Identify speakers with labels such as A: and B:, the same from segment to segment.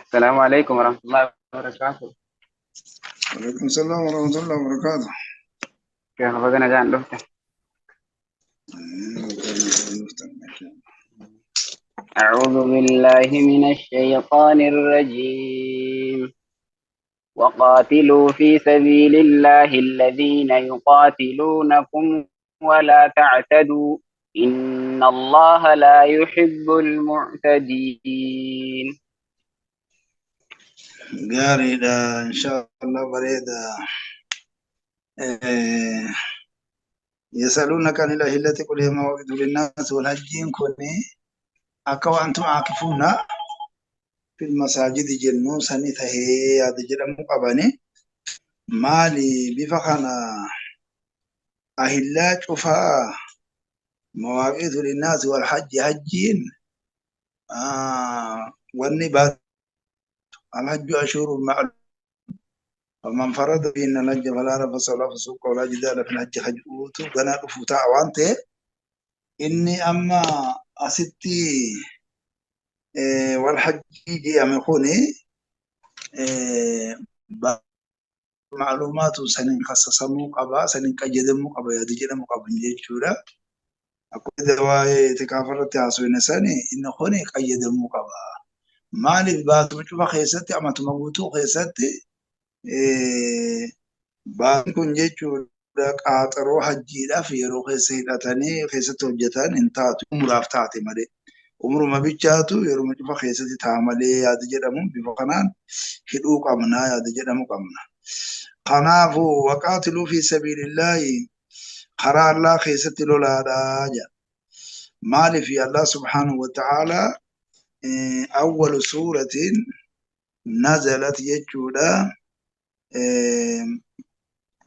A: السلام عليكم ورحمة الله وبركاته.
B: وعليكم السلام ورحمة الله وبركاته.
A: كيف بدنا جان دفته؟ أعوذ بالله من الشيطان الرجيم. وقاتلوا في سبيل الله الذين يقاتلونكم ولا تعتدوا إن الله لا يحب المعتدين.
B: Gaariidha, insha Allah, bareeda. يسألونك عن الأهلة قل هي مواقيت للناس والحج. Kuni akka وأنتم عاكفون في المساجد jennu sani tahee yaada jedhamu qabani. Maali bifa kana ahillaa cufaa مواقيت للناس والحج, hajjiin wanni baat الحج أشهر معلوم فمن فرض فيهن الحج فلا رفث ولا فسوق ولا جدال في الحج. Hajjuutu ganaa dhufu ta'a waan ta'eef, inni amma asitti wal hajjii jedhame kuni macluumaatu saniin khassasamuu qaba, saniin qayyadamuu qaba yaada jedhamu qaban jechuudha. Akkuma waa'ee itikaafa irratti haasofne sani, inni kuni qayyadamuu qaba. Maaliif baatuma cufa keessatti, amatuma guutuu keessatti baatiin kun jechuudha qaaxaroo hajjiidhaaf yeroo keessa hidhatanii keessatti hojjetan hin taatu, umuraaf taate malee. Umruma bichaatu yeroo cufa keessatti ta'a malee yaada jedhamu bifa kanaan hidhuu qabna yaada jedhamu qabna. Kanaafuu وقاتلوا في سبيل الله, karaa Allah keessatti lolaadhaa jedha. Maaliif Allah سبحانه وتعالى أول سورة نزلت jechuudha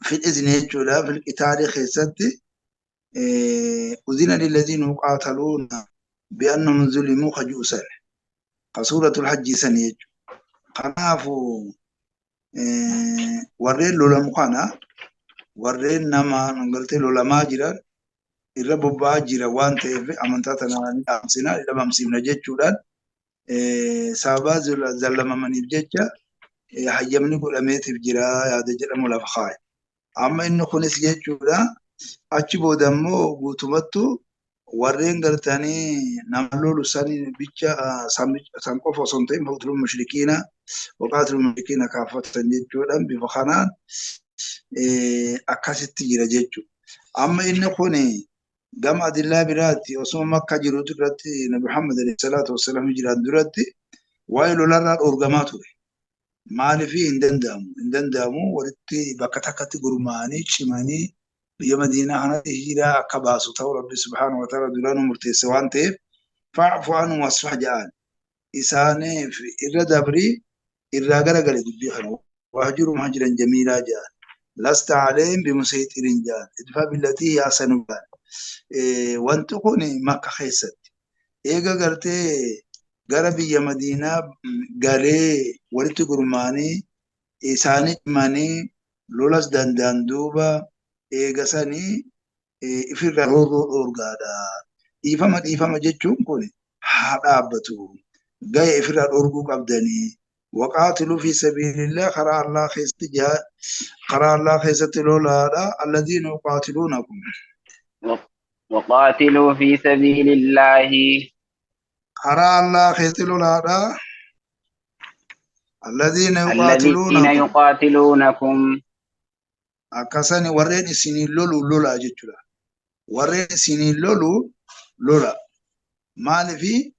B: في الإذن jechuudha في القتال keessatti أذن للذين يقاتلون بأنهم ظلموا خجوسا سورة الحج san jechuudha. Kanaafuu warreen lolamu kana, warreen nama gartee lolamaa jiran irra bobba'aa jira waan ta'eef, amantaa tana ni dhaamsina, ni dhabamsiifna jechuudhaan sababa zallamamaniif jecha hayyamni godhameetiif jira yaada jedhamu lafa kaa'e. Amma inni kunis jechuudha achi booda immoo guutumattu warreen gartanii nama lolu saniin bicha san qofa osoo hin ta'in فاقتلوا المشركين وقاتلوا المشركين كافة jechuudhaan bifa kanaan akkasitti jira jechuudha. Amma inni kun gama adillaa biraatti osoo Makka jirutu irratti Nabi Muhammad عليه الصلاة والسلام jiraan duratti waa'ee lolarraa dhoorgamaa ture. Maaliif hin danda'amu? Hin danda'amu, walitti bakka takkatti gurmaa'anii cimanii biyya Madiinaa kanatti hijiraa akka baasu ta'uu Rabbi سبحانه وتعالى duraanuu murteesse waan ta'eef, فاعف عنهم واصفح ja'an. Isaaniif irra dabrii, irraa garagale dubbii kana. واهجرهم هجرا جميلا ja'an. لست عليهم بمصيطر ja'an. ادفع بالتي هي أحسن ja'an. Wanti kun Makka keessatti. Eega gartee gara biyya Madiinaa galee walitti gurmaa'anii isaanii cimanii lolas danda'an duuba eega sanii ifirra roorroo dhoorgaadha. Dhiifama dhiifama jechuun kun haa dhaabbatu. Ga'e ifirra dhoorguu qabdanii. وقاتلوا في سبيل الله, karaa Allah keessatti jihaad, karaa Allah keessatti lolaadha. الذين يقاتلونكم.
A: وقاتلوا في سبيل الله
B: Karaa Allah keessatti lolaadha. الذين
A: الذين
B: يقاتلونكم.
A: يقاتلونكم.
B: Akkasani warreen isiniin lolu lolaa jechuudha. Warreen isiniin lolu lola. Maaliifi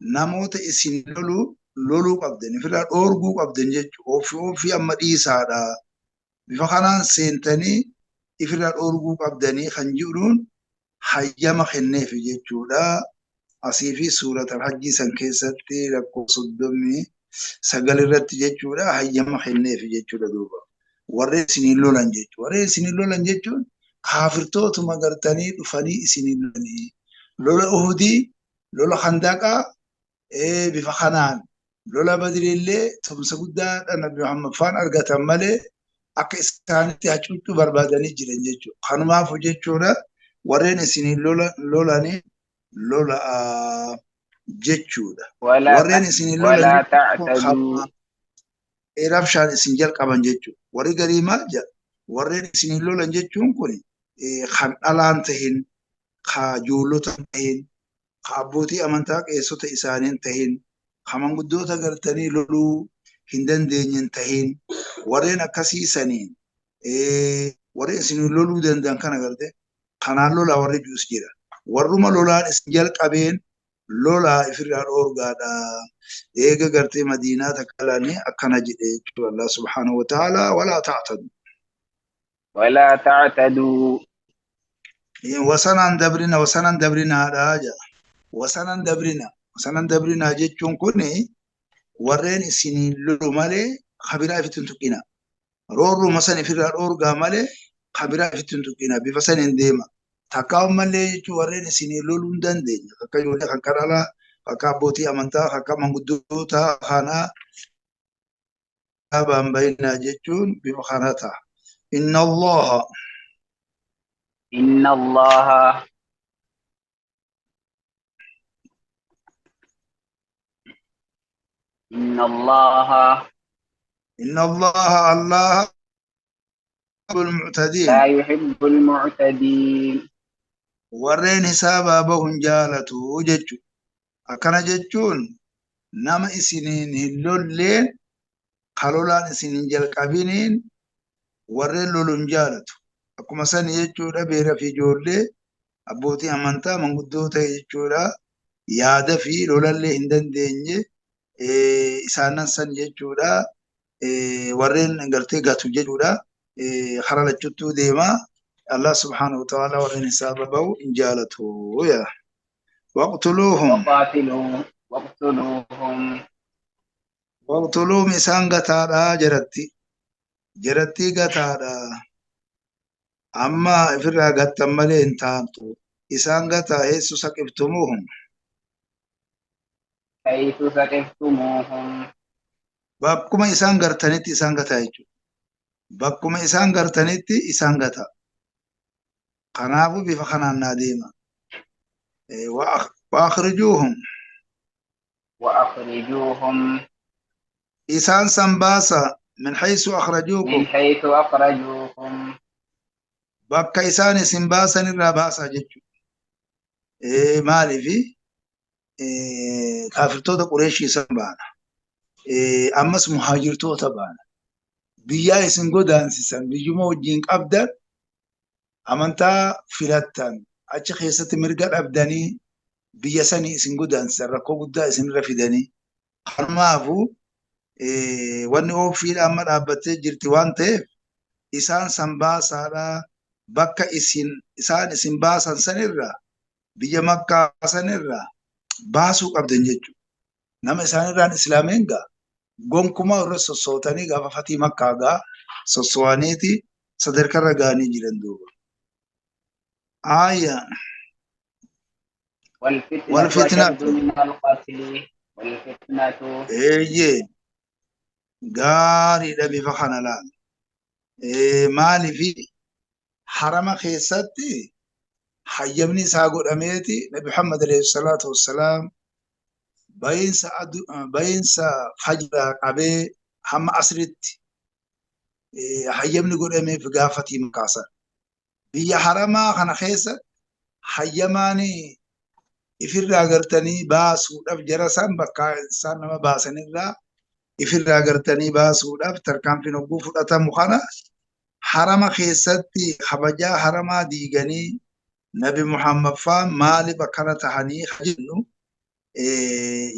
B: namoota isiniin lolu loluu qabdan, ofirraa dhoorguu qabdan jechuudha. Ofii ofii amma dhiisaadha. Bifa kanaan seentanii ifirraa dhoorguu qabdanii kan jedhuun hayyama kenneef jechuudha. Asii fi suurata hajjii san keessatti lakkoofsa 39 irratti jechuudha hayyama kenneef jechuudha duuba. Warreen isiniin lolan jechuudha. Warreen isiniin lolan jechuun kaafirtootuma gartanii dhufanii isiniin lolanii. Lola Uhudii, lola Handaqaa, bifa kanaan lola Badriillee tumsa guddaadha Nabi Muhammad faan argatan malee akka isaanitti hacuuccuu barbaadanii jiran jechuudha. Kanumaaf jechuudha warreen isiniin lolanii lola. Jechuudha. Warreen isin
A: ولا تعتدوا
B: rabshaan isin jalqaban jechuudha. Warri garii maal jedha? Warreen isin lolan jechuun kun kan dhalaan tahin, ka ijoollota tahin, ka abbootii amantaa qeessota isaaniin tahin, ka manguddoota gartanii loluu hin dandeenyen tahin, warreen akkasii saniin warreen isin loluu danda'an kana garte kanaan lolaa warri jiruus jira. Warruma lolaan isin jalqabeen lolaa ifirraa dhoorgaadha. Eega gartee Madiinaa takka laanii akkana jedhe jechuudha. Allah subhaanahu wa ta'ala walaa ta'tadu.
A: ولا تعتدوا
B: Wasanaan dabrina wasanaan dabrinaadha jedha. Wasanaan dabrina wasanaan dabrinaa jechuun kun warreen isiniin lolu malee kabiraa ifitti hin tuqina. Roorruma san ifirraa dhoorgaa malee kabiraa ifitti hin tuqina. Bifa saniin deema. Takkaa malee jechuun warreen isiniin loluu hin dandeenye. Akka ijoollee kan kadhalaa, akka abbootii amantaa, akka manguddoota kanaa dhaabaan bayinaa jechuun bifa kana ta'a. Inna Allaha
A: إن الله إن الله
B: Inna Allaha Allah المعتدين
A: لا يحب المعتدين
B: warreen hisaabaa bahun jaalatu jechuudha. Akkana jechuun nama isiniin hin lolleen kalolaan isiniin jalqabiniin warreen loluun jaalatu. Akkuma sani jechuudha beera fi ijoollee abbootii amantaa manguddoota jechuudha yaada fi lolallee hin dandeenye isaanan san jechuudha warreen gartee gatu jechuudha hara lachuttuu deema. Allah subhanahu wa ta'ala warreen hisaaba bahu hin jaalatu yaa. Waqtuluuhum
A: وقاتلوا واقتلوهم
B: waqtuluuhum isaan gataadha jaratti. Jaratti gataadha. Amma ifirraa gattan malee hin taatu. Isaan gataa heessu saqiftumuuhum.
A: حيث ثقفتموهم
B: Bakkuma isaan gartanitti isaan gataa jechuudha. Bakkuma isaan gartanitti isaan gataa. Kanaafuu bifa kanaan naa deema. Waakhrijuuhum
A: وأخرجوهم
B: isaan san baasa min haysu akhrajuukum
A: من حيث أخرجوكم
B: bakka isaan isin baasan irraa baasaa jechuudha. Maaliifi kaafirtoota Qureeshii isan baana. Ammas muhaajirtoota baana. Biyyaa isin godaansisan biyyuma wajjin qabdan amantaa filattan achi keessatti mirga dhabdanii biyya sanii isin godaansisan rakkoo guddaa isinirra fidanii. Kanaafuu wanni oofiidha amma dhaabbattee jirti waan ta'eef isaan san baasaadhaa bakka isin isaan isin baasan sanirraa biyya Makkaa sanirraa baasuu qabdan jechuudha. Nama isaanirraan islaameen gaa gonkumaa irra sossootanii gaafa fatii Makkaa gaa sosso'aniiti sadarkarra ga'anii jiran duuba. Aaya
A: والفتنة
B: والفتنة
A: أشد من القتل والفتنة
B: eeyyee gaariidha bifa kana laala. Maaliifi harama keessatti hayyamni isaa godhameeti Nabi Muhammad alayhi salaatu wassalaam bahiinsa fajraa qabee hamma asritti hayyamni godhameef gaafatii makaasan. Biyya haramaa kana keessa hayyamaan ifirraa gartanii baasuudhaaf jara san bakka isaan nama baasanirraa ifirraa gartanii baasuudhaaf tarkaanfiin hogguu fudhatamu kana harama keessatti kabajaa haramaa diiganii Nabi Muhammad faa maaliif akkana tahanii jennu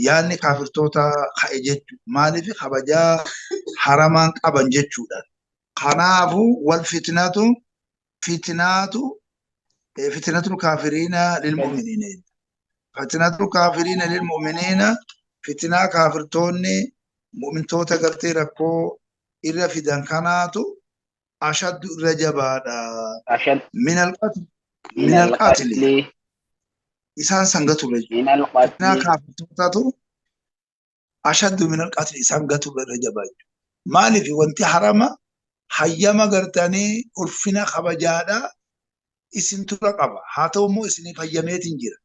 B: yaadni kaafirtoota ka'e jechuudha. Maaliif kabajaa haramaan qaban jechuudha. Kanaafuu wal fitnatu fitnaatu fitnatul kaafiriina lilmu'miniina. Fitnatul kaafiriina lilmu'miniina fitnaa kaafirtoonni mu'mintoota gartee rakkoo irra fidan kanaatu ashaddu irra jabaadha.
A: أشد
B: Minal qatl
A: من
B: minal qatli
A: القتل
B: isaan san gatu jechuudha.
A: من
B: Fitnaa
A: القتل
B: kaafirtootatu ashaddu minal qatli isaan gatu irra jabaa jechuudha. Maaliif wanti harama hayyama gartanii ulfina kabajaadha isin tura qaba. Haa ta'u immoo isiniif hayyameetiin jira.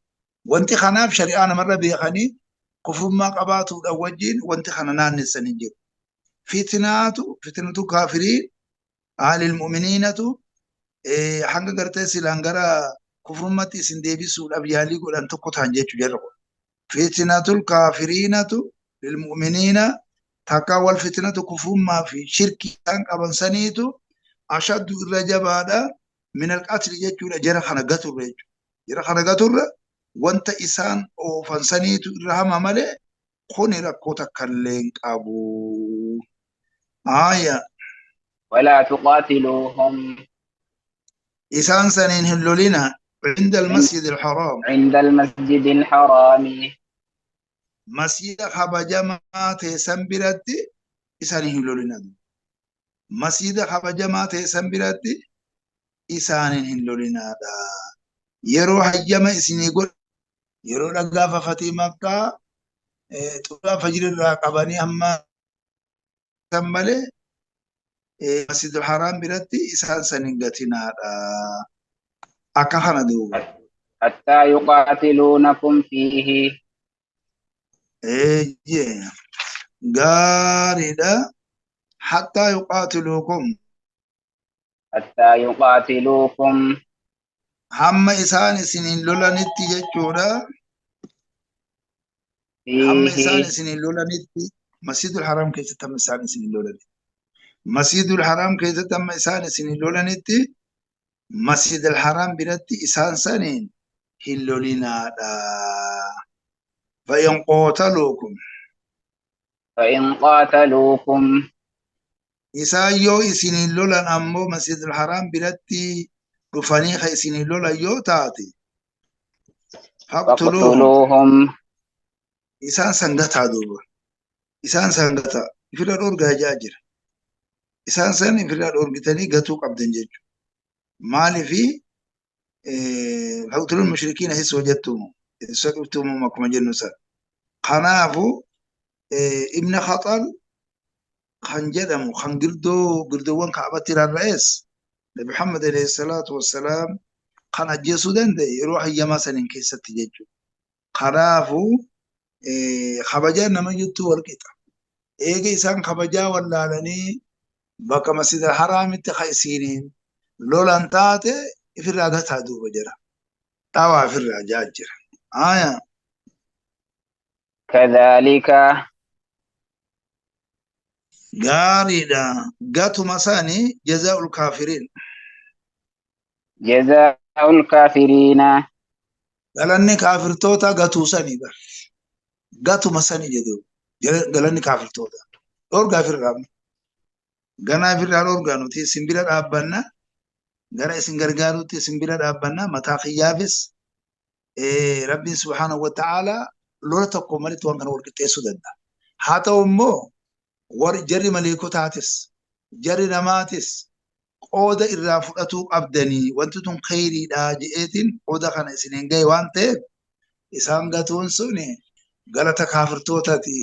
B: Wanti kanaaf shari'aa namarra beekanii Kufrummaa qabaatuudha wajjin wanti kana naannessan hin jiru. Fitnaatu fitnatu kaafiriin aalil mu'miniinatu hanga gartee silaan gara kufrummatti isin deebisuudhaaf yaalii godhan tokko ta'an jechuu jarra kun. Fitnatul kaafiriinatu lilmu'miniina takka wal fitnatu kufrummaa fi shirkii isaan qaban saniitu ashaddu irra jabaadha minal qatli jechuudha jara kana gaturra jechuudha. Jara kana gaturra wanta isaan oofan saniitu irra hama malee kuni rakkoo takka illee hin qabu. Aya.
A: ولا تقاتلوهم
B: Isaan saniin hin lolina عند المسجد الحرام.
A: عند المسجد الحرام.
B: Masjida kabajamaa ta'e san biratti isaaniin hin lolina. Masjida kabajamaa ta'e san biratti isaaniin hin lolinaadha. Yeroo hayyama isinii godhe yeroo dhagaa fafatii Makkaa xuraa fajri irraa qabanii hamma san malee Masjidul Haraam biratti isaan san hin gatinaadha. Akka kana duuba.
A: حتى يقاتلونكم فيه.
B: Eeyyee gaariidha. Hattaa yuqaatiluukum.
A: حتى يقاتلوكم.
B: Hamma isaan isiniin lolanitti jechuudha. Hamma isaan
A: فيه.
B: isiniin lolanitti Masjidul Haraam keessatti hamma isaan isiniin lolanitti. Masjidul Haraam keessatti hamma isaan isiniin lolanitti Masjidul Haraam biratti isaan saniin hin lolinaadha. فإن قاتلوكم.
A: فإن قاتلوكم.
B: Isaan yoo isiniin lolan ammoo Masjidul Haraam biratti dhufanii ka isiniin lolan yoo taate faqtuluuhum.
A: فاقتلوهم.
B: Isaan sangataa duuba. Isaan sangataa ifirra dhoorgaa jaa jira. Isaan san ifirra dhoorgitanii gatuu qabdan jechuudha. Maaliifi faqtuluul mushrikiina his hojjettumu isa qibtumu akkuma jennu san. Kanaafu Ibn Khaxal kan jedhamu kan girdoowwan Kaabatti rarra'es Nabi Muhammad alayhi salaatu wassalaam kan ajjeesuu danda'e yeroo hayyamaa saniin keessatti jechuudha. Kanaafu kabajaan nama jettuu wal qixa. Eega isaan kabajaa wallaalanii bakka Masjida Haraamitti ka isiiniin lolan taate ifirraa gataa duuba jira. Dhawaa ifirraa jaa jira. Aya.
A: كذلك.
B: Gaariidha. Gatuma sani jazaa'ul kaafiriin.
A: جزاء الكافرين.
B: Galanni kaafirtoota gatuu sani bar. Gatuma sani jedhu. Galanni kaafirtoota. Dhoorgaa ifirraa. Ganaa ifirraa dhoorgaa nuti isin bira dhaabbanna. Gara isin gargaarutti isin bira dhaabbanna. Mataa kiyyaafis Rabbiin subhaanahu wa ta'ala lola tokko malitti waan kana wal qixxeessuu danda'a. Haa ta'u immoo warri jarri maleekotaatis jarri namaatis qooda irraa fudhatuu qabdanii wanti tun kheyriidha je'eetiin qooda kana isiniin gahe waan ta'eef isaan gatuun sun galata kaafirtootaati.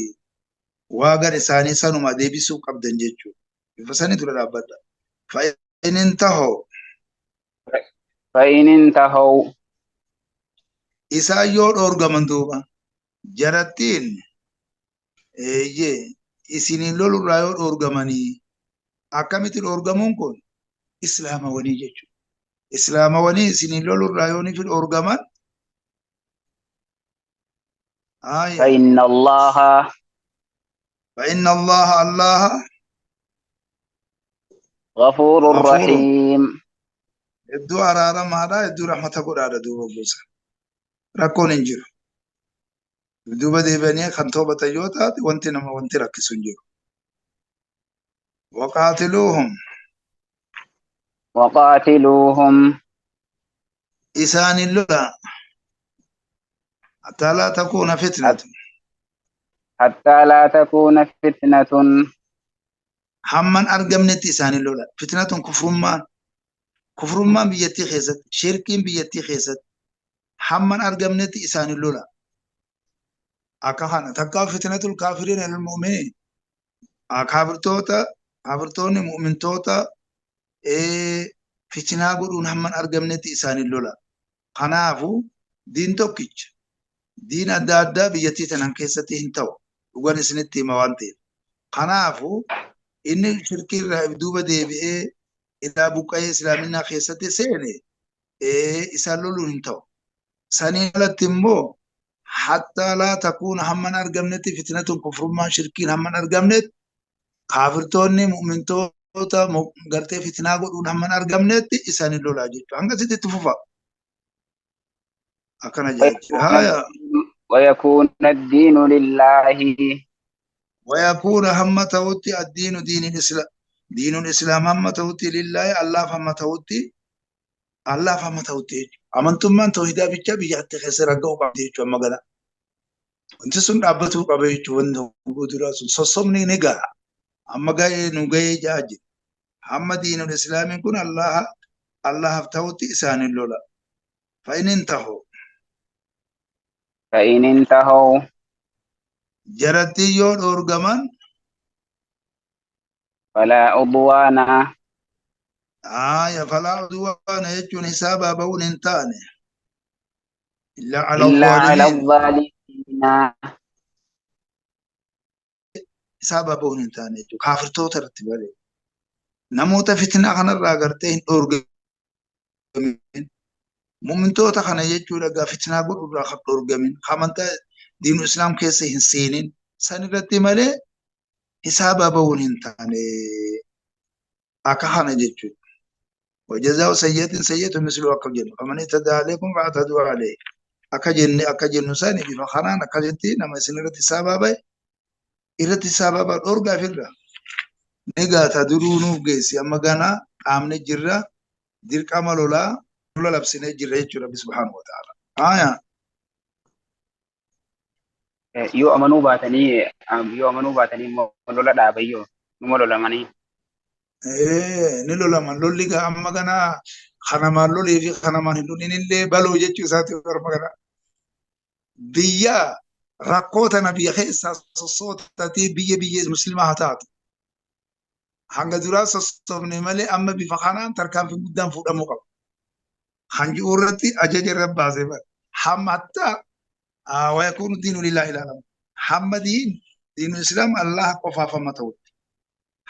B: Waagan isaanii sanuma deebisuu qabdan jechuudha. Bifa sanii dura dhaabbadha. فإن انتهوا.
A: فإن انتهوا.
B: Isaan yoo dhoorgaman duuba jarattiin eeyyee isiniin lolurraa yoo dhoorgamanii akkamitti dhoorgamuun kun islaamawanii jechuudha. Islaamawanii isiniin lolurraa yoo ni dhoorgaman. Aya.
A: فإن الله.
B: فإن الله الله
A: غفور
B: غفور.
A: رحيم.
B: Hedduu araaramaadha hedduu rahmata godhaadha duuba gosa. Rakkoon hin jiru. Duuba deebi'anii kan toobatan yoo taate wanti nama wanti rakkisu hin jiru. وقاتلوهم.
A: وقاتلوهم.
B: Isaanin lola حتى لا تكون فتنة.
A: حتى لا تكون فتنة.
B: Hamman argamnetti isaanin lola. Fitnatun kufrummaan kufrummaan biyyattii keessatti shirkiin biyyattii keessatti hamman argamnetti isaanin lola. Akka kana takkaa fitnatul kaafiriin alal mu'miniin kaafirtoota kaafirtoonni mu'mintoota fitnaa godhuun hamman argamnetti isaanin lola. Kanaafu diin tokkicha Diin adda addaa biyyattii tanan keessatti hin ta'u. Dhugan isinitti hima waan ta'eef. Kanaafuu inni shirkii irraa duuba deebi'ee irraa buqqa'ee islaaminaa keessatti seene isaan loluun hin ta'u. Saniin alatti immoo hattaa laa takuuna hamman argamnetti fitnatun kufrummaan shirkiin hamman argamnetti kaafirtoonni mu'mintoota gartee fitnaa godhuun hamman argamnetti isaan hin lolaa jechuudha. Hanga sitti itti fufa. Akkana jechuudha. Haaya.
A: ويكون الدين لله.
B: ويكون هم توتي الدين دين الإسلام دين الإسلام هم توتي لله الله فهم توتي الله فهم توتي أمنتم من توحيدا بيجا بيجا خسر رجعوا بعدي شو ما قال أنت سن أبتو قبي شو وند قدرة سصمني نجا أما جاي نجاي جاج هم دين الإسلام يكون الله الله توتي إسان اللولا فإن انتهوا
A: فإن انتهوا
B: جرتي يور أورجمان
A: فلا عدوان
B: آية فلا عدوان يجون حسابا بون انتاني إلا على
A: إلا على
B: الظالمين
A: الظالمين.
B: حسابا بون انتاني يجون كافر توتر تبالي نموت فتنة خنا راغرتين أورجمين مؤمن توتا خنا يجون لغا فتنة قول راخ أورجمين خمنتا دين الإسلام كيسه هنسينين سنرتي مالي حسابا بون انتاني أكهانا جيتشو وجزاء سيئة سيئة مثل أكا جن فمن اعتدى عليكم فاعتدوا عليه أكا جن أكا جن ساني بفخران أكا جنتي نما سنرتي سبابا إرتي سبابا أرقى في الرا نيغا تدرونو جيسي أما غانا آمن جرا دير كاملولا لولا لبسنة جرا يجو ربي سبحانه وتعالى آية
A: Yoo amanuu baatanii yoo amanuu baatanii immoo lola dhaabayyoo numa lolamanii.
B: Ni lolaman lolli gaa amma ganaa kanamaan lolee fi kanamaan hin lolin illee baloo jechuu isaati warma ganaa. Biyya rakkoo tana biyya keessaa sossootatee biyya biyya musliimaa haa taatu. Hanga duraa sossoofne malee amma bifa kanaan tarkaanfii guddaan fuudhamuu qaba. Hanji irratti ajaja irra baasee bara. Hamma hattaa ويكون الدين لله العالم. hamma diin diinu islaam Allah qofaaf hamma ta'utti.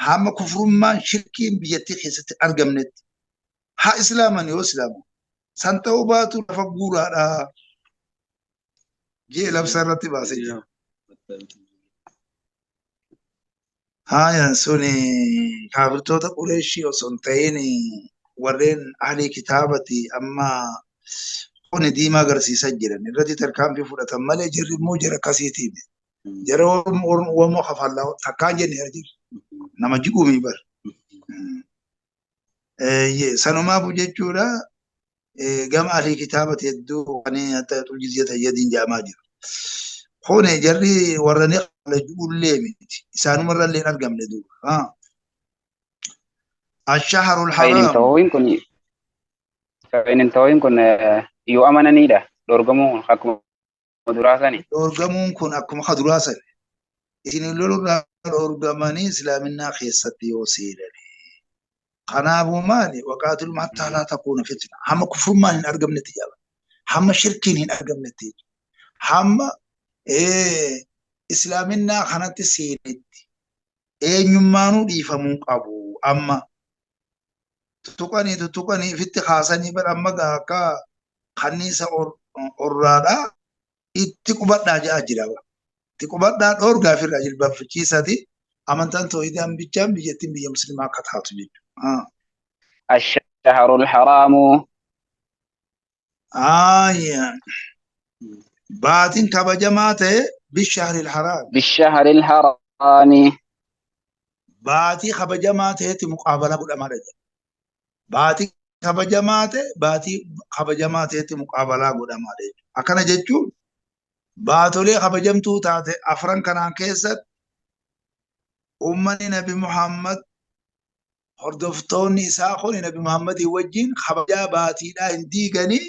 B: Hamma kufrummaan shirkiin biyyattii keessatti argamnetti. Haa islaaman yoo islaaman. San ta'uu baatu lafa guuraadha. Jee labsa irratti baasee jira. Haaya suni kaafirtoota Qureeshii osoo hin ta'in warreen ahlii kitaabati amma kuni diimaa agarsiisaa jiran irratti tarkaanfii fudhatan malee jarri immoo jara akkasiitiin. Jara wamoo kafallaa takkaan jenne jira. Nama jiguumii bar. Sanumaaf jechuudha gama ahlii kitaabati hedduu kan hatta jizyata yadiin jaamaa jiru. Kuni jarri warra ni juullee miti. Isaanumarra illee hin argamne duuba. Ashaharul
A: فإن
B: haraam.
A: انتهوا kun فإن انتهوا kun yoo amananiidha dorgomuun akkuma duraa sani.
B: Dorgamuun kun akkuma kaduraa sana. Isin lolurraa dorgamanii islaaminaa keessatti yoo seenan. Kanaafuu maali? Waqaatul hattaa laa takuuna fitna. Hamma kufrummaan hin argamnetti jaba. Hamma shirkiin hin argamnetti. Hamma islaaminaa kanatti seenetti. Eenyummaanuu dhiifamuu qabu amma. Tuttuqanii tuttuqanii ifitti kaasanii bara amma akka kanniisa orraadhaa itti qubadhaa jedhaa jira. Itti qubadhaa dhoorgaa ofirraa jilbaanfachiisaati. Amantaan toohidaan bichaan biyyattiin biyya musliimaa akka taatu jechuudha.
A: الشهر الحرام
B: Aayya. Baatiin kabajamaa ta'e bishahril haraam.
A: بالشهر الحرام
B: Baatii kabajamaa ta'etti muqaabalaa godhamaadha jedha. Baatii kabajamaa ta'e baatii kabajamaa ta'etti muqaabalaa godhamaadha jechuudha. Akkana jechuun baatolee kabajamtuu taate afran kanaan keessatti uummanni Nabi Muhammad hordoftoonni isaa kun Nabi Muhammadii wajjin kabajaa baatiidhaa hin diiganii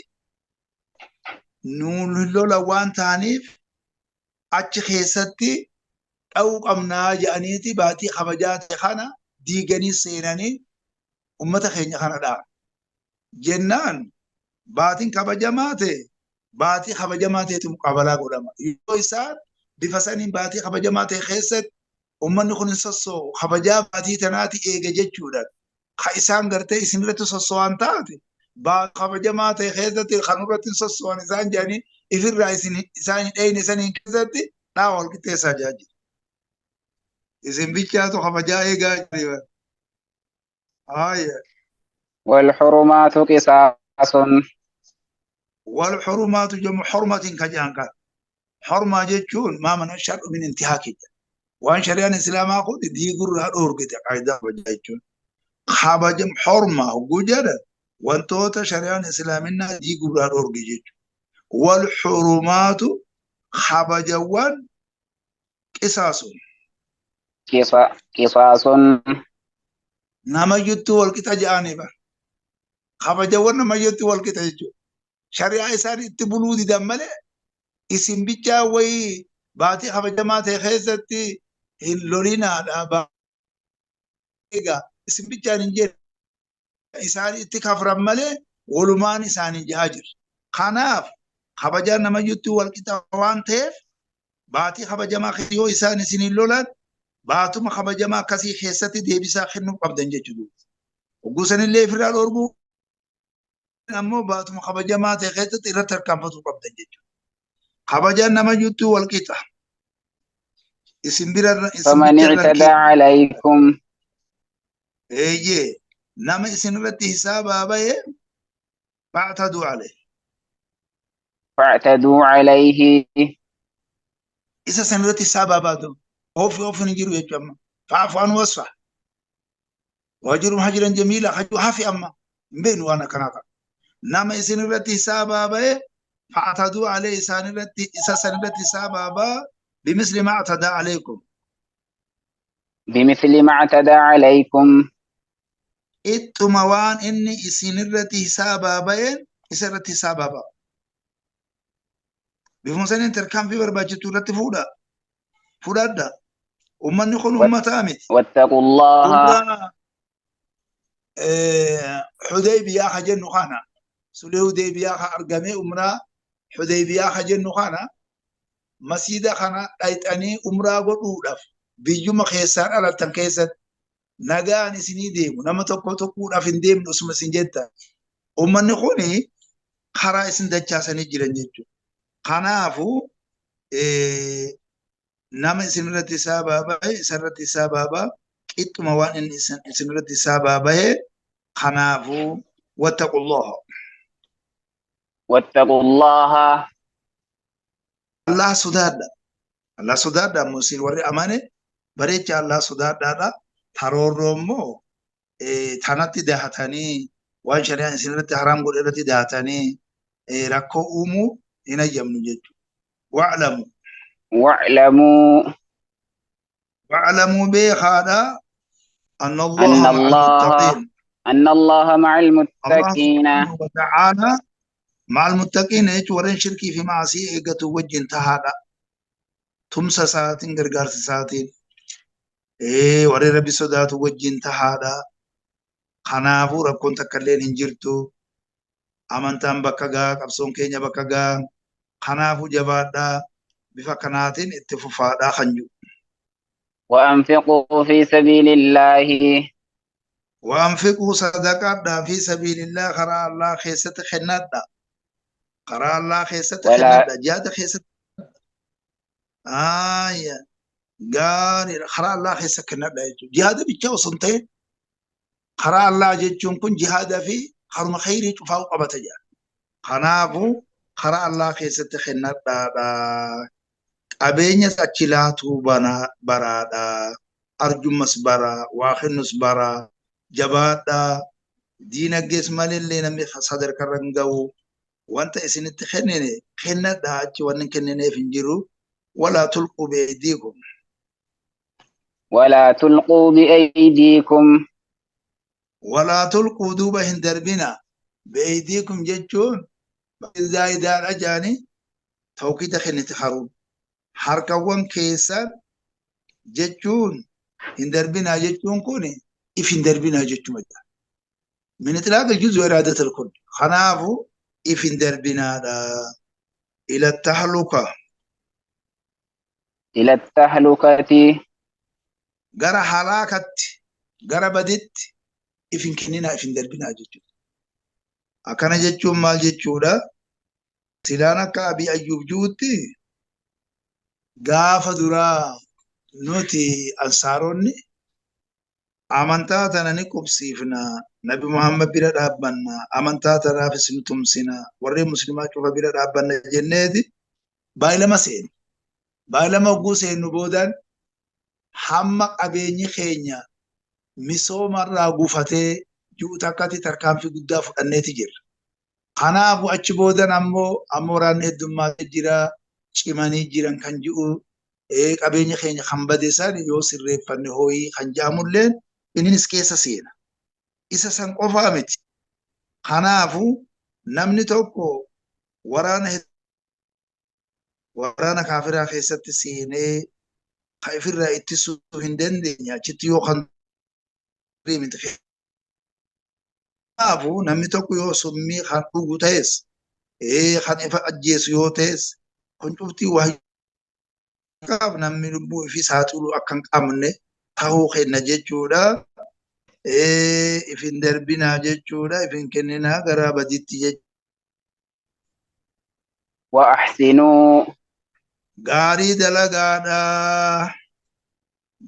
B: nuun lola waan ta'aniif achi keessatti dha'uu qabnaa jedhaniiti baatii kabajaa ta'e kana diiganii seenanii uummata keenya kana dha'a. Jennaan baatiin kabajamaa ta'e Baatii kabajamaa ta'etu muqaabalaa godhama. Yoo isaan bifa saniin baatii kabajamaa ta'e keessatti uummanni kun hin sossoo'u kabajaa baatii tanaati eega jechuudha. Ka isaan gartee isinirratti sossoo'an taate kabajamaa ta'e keessatti kan irratti hin sossoo'an isaan jedhanii ifirraa isaan hin dheyne saniin keessatti dhaa wal qixxeessaa jira. Isin bichaatu kabajaa eegaa jira.
A: والحرمات قصاص.
B: والحرمات جمع حرمة كجان كان. حرمة جتشون ما من الشرع من انتهاك وان شريان الإسلام أخذ دي قرر أورجت قاعدة وجهتشون خابجم حرمة وجرد وانتوتا شريان إسلامنا دي قرر أورجت. والحرمات خابجوان قصاص.
A: قصاص
B: نما جتو والكتا جانبا خابجوان نما جتو والكتا جتو شريعة إسان اتبلو دي دمالي isin bichaa wayii baatii kabajamaa ta'e keessatti hin lolinaadha. Egaa isin bichaan hin jedhu isaan itti kafran malee walumaan isaanii jahaa jiru. Kanaaf kabajaan nama jettu walqixa waan ta'eef baatii kabajamaa yoo isaan isin hin lolan baatuma kabajamaa akkasii keessatti deebisaa kennuu qabdan jechuudha. Hogguu sanillee ofirraa dhorguu ammoo baatuma kabajamaa ta'e keessatti irratti harkaanfatuu qabdan jechuudha. Kabajaan nama jettu walqixa. Isin bira
A: فمن اعتدى عليكم
B: eeyyee nama isin irratti hisaabaa bahe fa'taduu alayhi.
A: فاعتدوا عليه
B: Isa san irratti hisaabaa baatu ofi ofi hin jiru jechuudha amma. Fa'fu anhu wasfah. Wahjurhum hajran jamiila hajuu hafi amma hin beeknu waan akkanaa kana. Nama isin irratti hisaabaa bahe فاعتدوا عليه سنرتي سبابا بمثل ما اعتدى عليكم.
A: بمثل ما اعتدى عليكم.
B: اتموان اني سنرتي سبابا سنرتي سبابا بفمسن تركان في برباجتو رتي فودا فودا ومن يخون امتا
A: واتقوا الله.
B: حديبية خجن خانا سليه حديبية أرقمي أمرا حديبية خجن خانا مسيدة خانا أيتاني أمرا قدودف بيجوم خيسان على التنكيسة نجاني سني ديم نما تقو تقول أفن ديم نسمع سنجتا ومن نخوني خرا اسم دجاسني جيران خنافو نما سنرتي سبابا سنرتي سبابا إتما وان إن سنرتي سبابا خنافو واتقوا الله.
A: واتقوا الله.
B: الله صداد الله صداد مسير وري أمانة بريتش الله صداد هذا ترورمو تناتي دهتاني وان شريان سنرتي حرام قول إرتي دهتاني ركو أمو هنا يمنو جدو. واعلموا
A: واعلموا
B: واعلموا بهذا أن الله مع المتقين.
A: أن الله مع المتقين.
B: الله وتعالى مع المتقين ورين شركي في معصية إيجاتو وجه انتهى تمسى ساعتين غرغار ساعتين ورين ربي صداتو وجه انتهى خنافو رب كنت كلين هنجرتو أمانتان بكاغا قبصون كينيا بكاغا خنافو جبادا بفكناتين اتففادا خنجو.
A: وأنفقوا في سبيل الله.
B: وأنفقوا صدقات في سبيل الله خرا الله خيسة خنات خرا الله خيسة خنات جاد خيسة آية قال خرا الله خيسة خنات جهاد بيتشاو سنتين خرا الله جتشون كن جهاد في خرم خيري تفاوق بتجا خنافو خرا الله خيسة خنات أبين ساتشيلاتو بنا برادا أرجمس برا واخنس برا جبادا دينك مالي نمي صدر كرنجو وانت اسن تخنني خنة داچ وان كنني فنجرو. ولا تلقوا بأيديكم.
A: ولا تلقوا بأيديكم.
B: ولا تلقوا دوبا هندربنا بأيديكم جتشون زايد رجاني توكيد خنة حروب حركوان كيسان جتشون هندربنا جتشون كوني إف هندربنا جتشون من إطلاق الجزء إرادة الكل خنافو إف هندربنا دا Ila tahluka.
A: Ila tahlukati.
B: Gara halaakatti, gara baditti ifin kenninaa, ifin darbinaa jechuudha. Akkana jechuun maal jechuudha? Silaan akka Abii Ayyuub jirutti gaafa duraa nuti ansaaronni amantaa tana ni qubsiifna, Nabi Muhammad bira dhaabbanna, amantaa tanaafis ni tumsina, warreen muslimaa cufa bira dhaabbanna jenneeti baay'ilama seenu. Baay'ilama hogguu seennu boodaan hamma qabeenyi keenya misoomarraa gufatee ji'u takkatti tarkaanfii guddaa fudhanneeti jirra. Kanaafuu achi boodan ammoo waraanni heddummaatee jira, cimanii jiran kan ji'u qabeenya keenya kan bade san yoo sirreeffanne hooyii kan jedhamulleen innis keessa seena. Isa san qofaa miti. Kanaafuu namni tokko waraana kaafiraa keessatti seenee kan ifirraa ittisuu hin dandeenye achitti yoo kan miti. Kanaafuu namni tokko yoo summii kan dhugu ta'es kan ifa ajjeesu yoo ta'es kun cuftii waa namni lubbuu ifii saaxiluu akka hin qabne ta'uu kenna jechuudha. Ifin darbinaa jechuudha. Ifin kenninaa gara badiitti jechuudha.
A: Wa ahsinuu.
B: Gaarii dalagaadha.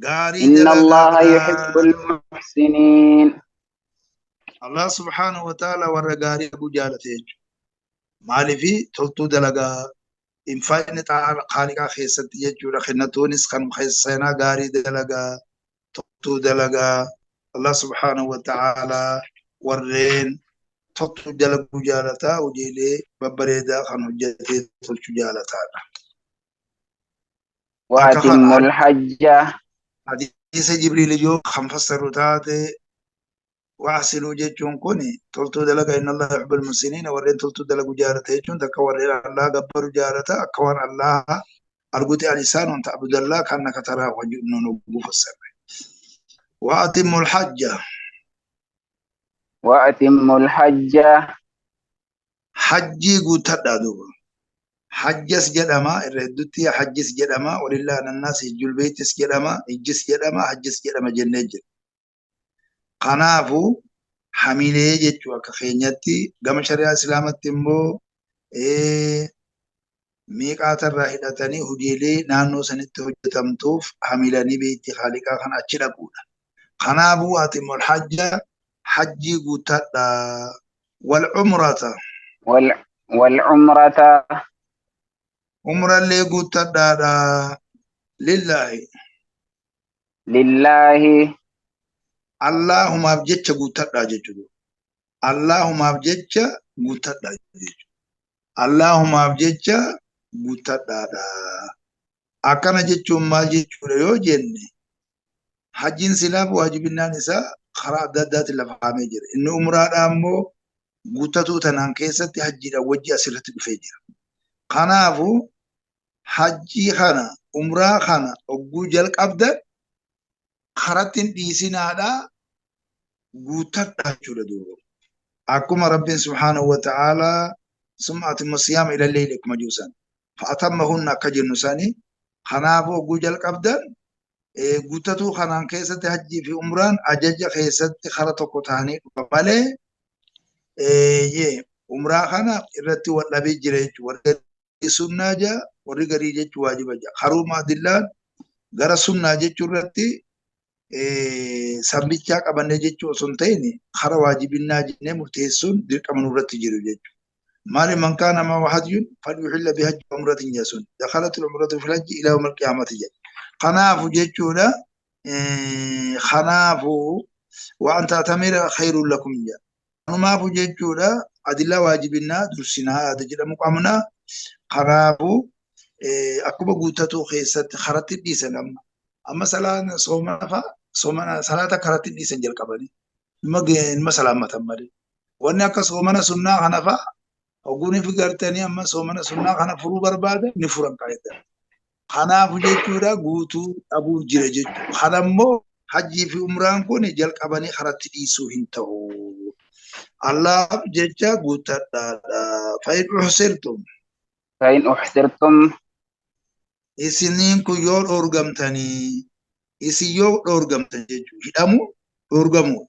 B: Gaarii
A: Inna Allaha
B: dalagaadha.
A: yuhibbul muhsiniin.
B: Allah subhaanahu wa ta'ala warra gaarii dalagu jaalate jechuudha. Maaliifi toltuu dalagaa infaaqni xaaliqaa keessatti jechuudha. Kennatoonis kan seenaa gaarii dalagaa, toltuu dalagaa. Allah subhaanahu wa ta'ala warreen toltuu dalaguu jaalataa, hojiilee babbareedaa kan hojjetee tolchuu jaalataadha.
A: Wa atimmul hajja.
B: Hadiisa Jibriil yoo kan fassaru taate وأحسنوا jechuun kun toltuu dalagaa inna Allah yuhibbul muhsiniin warreen toltuu dalagu jaalata jechuun takka warreen Allah gabbaru jaalata akka waan Allah arguti al-insaan an ta'budallah ka'annaka taraahu jennu nu fassarre. Wa atimmul hajja.
A: Wa atimmul hajja.
B: Hajjii guuttadhaa duuba. Hajjas jedhama irra hedduutti hajjis jedhama walillahi annaas hijjul beeytis jedhama hijjis jedhama hajjis jedhama jennee jira. Kanaafuu hamilee jechuu akka keenyatti gama shari'aa islaamatti immoo miiqaatarraa hidhatanii hojiilee naannoo sanitti hojjetamtuuf hamilanii beekti haaliqaa kan achi dhaquudha. Kanaafuu atimul hajja hajjii guuttadha. Wal umrata.
A: Wal umrata.
B: Umrallee guuttadhaadha. Lillaahi.
A: Lillaahi.
B: Allahumaaf jecha guuttadhaa jechuudha. Allahumaaf jecha guuttadhaa jechuudha. Allahumaaf jecha guuttadhaadha. Akkana jechuun maal jechuudha yoo jenne hajjiin silaaf waajibinnaan isaa karaa adda addaatiin lafa kaa'amee jira. Inni umraadhaa immoo guuttatuu tanaan keessatti hajjiidhaan wajji asirratti dhufee jira. Kanaafuu hajjii kana umraa kana hogguu jalqabdan karatti hin dhiisinaadhaa guuttadhaa jechuudha duuba. Akkuma Rabbiin subhaanahu wa ta'aalaa summa atimmu siyaama ila leyli akkuma jiru sana. Fa'atammahunna akka jennu sani kanaafuu hogguu jalqabdan guuttatuu kanaan keessatti hajjii fi umraan ajaja keessatti kara tokko ta'anii dhufa malee umraa kana irratti wal dhabee jira jechuudha. Warri garii sunnaa jaa warri garii jechuu waajiba jaa. Karuma adillaan gara sunnaa jechuu irratti sambichaa qabannee jechuu osoo hin ta'in kara waajibinnaa jennee murteessuun dirqama nurratti jiru jechuudha. Maali man kaana ma'a hadyun falyuhilla bihajji umratin jechuun dakhalatul umratu fil hajji ila yawmil qiyaamati jedha. Kanaafu jechuudha kanaafu wa an ta'tamira khayrun lakum jedha. Kanumaafu jechuudha adillaa waajibinnaa dursinaa yaada jedhamu qabna. Kanaafu akkuma guuttatuu keessatti karatti dhiisan amma. Amma salaan soomana fa'a soomana salaata karatti dhiisan jalqabanii ilma salaammatan malee. Wanni akka soomana sunnaa kana fa'a hogguun fi gartanii amma soomana sunnaa kana furuu barbaadan ni furan qaayida. Kanaafu jechuudha guutuu dhabuun jira jechuudha. Kana immoo hajjii fi umraan kun jalqabanii karatti dhiisuu hin ta'u. Allaaf jecha guuttadhaadha. Fa'in uhsirtum.
A: فإن أحصرتم
B: Isiniin kun yoo dhoorgamtanii, isin yoo dhoorgamtan jechuudha. Hidhamu dhoorgamu.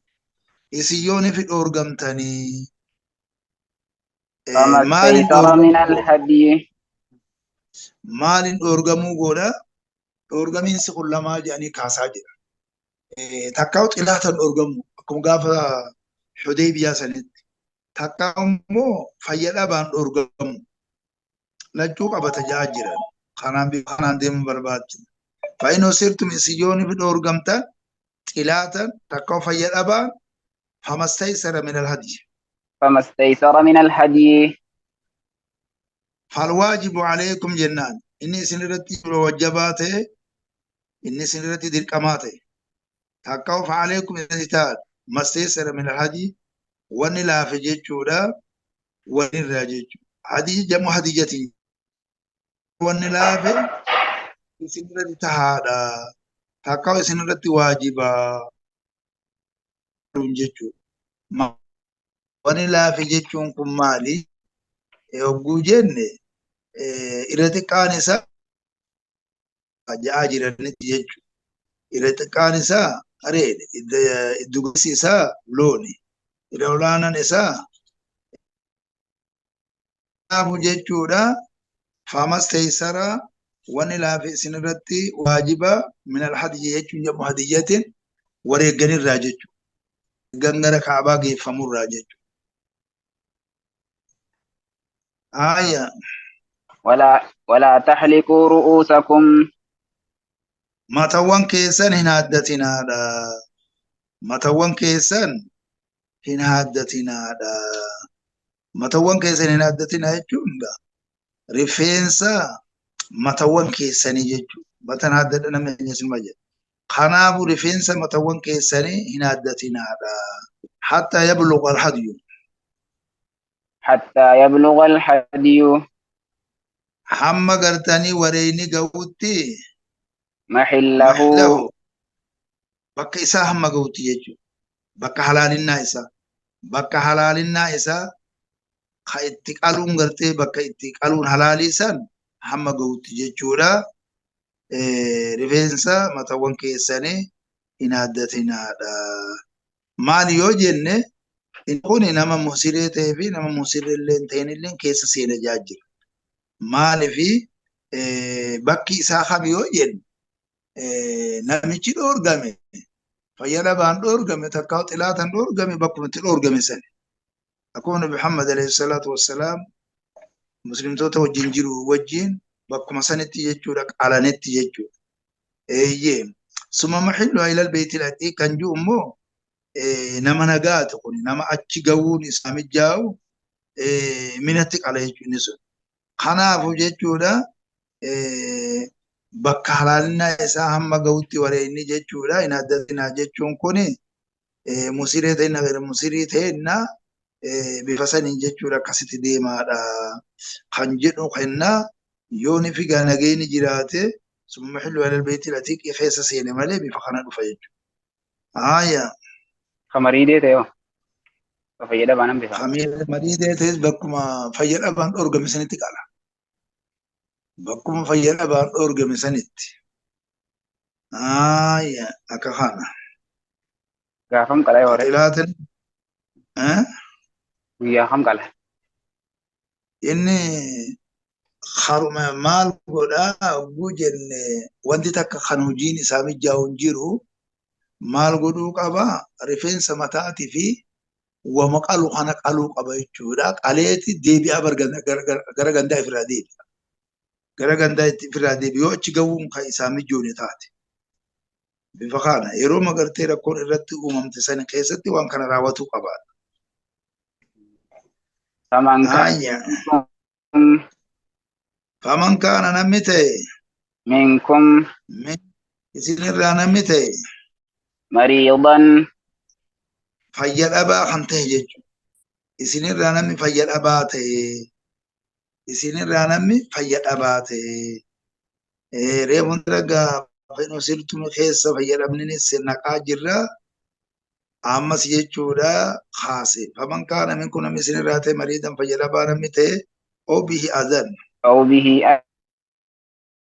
B: Isin yoo ni fi dhoorgamtanii.
A: فما
B: Maaliin
A: استيسر من
B: dhoorgamuu godha?
A: الهدي
B: Maaliin dhoorgamuu godha? Dhoorgamiinsi kun lamaa jedhanii kaasaa jira. Takkaa xilaatan dhoorgamu akkuma gaafa Hudaybiyaa sanitti. Takkaa immoo fayya dhabaan dhoorgamu. Lachuu qabata ja'a jiran. Kanaan bifa kanaan deemuu barbaachisa. فإن أحصرتم isin yoo ni fi dhoorgamtan xilaatan takkaa fayya dhabaan فما استيسر من الهدي.
A: فما استيسر من الهدي
B: فالواجب عليكم jennaan. Inni isin irratti wajjabaa ta'e, inni isin irratti dirqamaa ta'e. Takkaa فعليكم isin ta'a. ما استيسر من الهدي wanni laafe jechuudha. Wanni irraa jechuudha. Hadii jamu hadiyyati. Wanni laafe isin irratti tahaadha. Takkaa isin irratti waajibaa jechuudha. Wanni laafe jechuun kun maali? Hogguu jenne irra xiqqaan isaa ja'aa jiranitti jechuudha. Irra xiqqaan isaa re'eedha. Iddugalsi isaa looni. Irra olaanaan isaa laafu jechuudha. فما استيسر wanni laafe isin irratti waajiba من الهدي jechuun jedhamu hadiyyatiin wareegganirraa jechuudha. Gangara kaabaa geeffamurraa jechuudha. Aya.
A: ولا تحلقوا رؤوسكم
B: Matawwan keessan hin haaddatinaadha. Matawwan keessan hin haaddatinaadha. Matawwan keessan hin haaddatinaa jechuun rifeensa matawwan keessanii jechuudha. Matan haaddadha namni keenya sinuma jedha. Kanaafuu rifeensa matawwan keessanii hin haaddatinaadha. حتى يبلغ الهدي.
A: حتى يبلغ الهدي
B: Hamma gartanii wareeyni ga'utti
A: محله
B: محله bakka isaa hamma ga'utti jechuudha. Bakka halaalinnaa isaa. Bakka halaalinnaa isaa ka itti qaluun gartee bakka itti qaluun halaalii san hamma ga'utti jechuudha. Rifeensa matawwan keessanii hin haaddatinaadha. Maali yoo jenne inni kun nama musiree ta'ee fi nama musiree illee hin ta'in illee keessa seena jira. Maaliifi bakki isaa kami yoo jenne namichi dhoorgame fayya dhabaan dhoorgame takkaa xilaatan dhoorgame bakkuma itti dhoorgame sani. Akkuma Nabi Muhammad alayhi salaatu wassalaam muslimtoota wajjin jiru wajjin bakkuma sanitti jechuudha qalanetti jechuudha. Eeyyee ثم محلها إلى البيت العتيق kan jiru immoo nama nagaatu kun nama achi ga'uun isaa mijaa'u minatti qala jechuudha inni sun. Kanaafuu jechuudha bakka halaalinaa isaa hamma ga'utti wareegni jechuudha. Hin addatinaa jechuun kun musiree ta'inna gara musirii ta'inna bifa saniin jechuudha akkasitti deemaadha. Kan jedhu kennaa yoo ni figaa nageenyi jiraate ثم محلها إلى البيت العتيق keessa seene malee bifa kana dhufa jechuudha. Haaya.
A: Kamariidee ta'e hoo? Fayya dhabaan hambisa.
B: Mariidee ta'es bakkuma fayya dhabaan dhoorgame sanitti qala. Bakkuma fayya dhabaan dhoorgame sanitti. Haaya akka kana.
A: Gaafam qala yoo ta'e.
B: Xilaatin.
A: Guyyaa kam qala?
B: Inni haruma maal godhaa hogguu jenne wanti takka kan hojiin isaa mijaa'u hin jiru maal godhuu qaba rifeensa mataatii fi wama qalu kana qaluu qaba jechuudha. Qaleeti deebi'aa gara gandaa ifirraa deebi'a. Gara gandaa ifirraa deebi'a yoo achi gahuun kan isaa mijoone taate. Bifa kana yeroo magartee rakkoon irratti uumamte sana keessatti waan kana raawwatuu qaba.
A: فمن
B: Haaya.
A: كان
B: فمن كان namni ta'e
A: منكم
B: isinirraa namni ta'e
A: مريضا
B: fayya dhabaa kan ta'e jechuudha. Isinirraa namni fayya dhabaa ta'e isinirraa namni fayya dhabaa ta'e reefuun ragaa sirtuma keessa fayya dhabninis naqaa jirra. Ammas jechuudha kaase. فمن كان منكم namni isinirraa ta'e مريضا fayya dhabaa namni ta'e أو به أذى.
A: أو به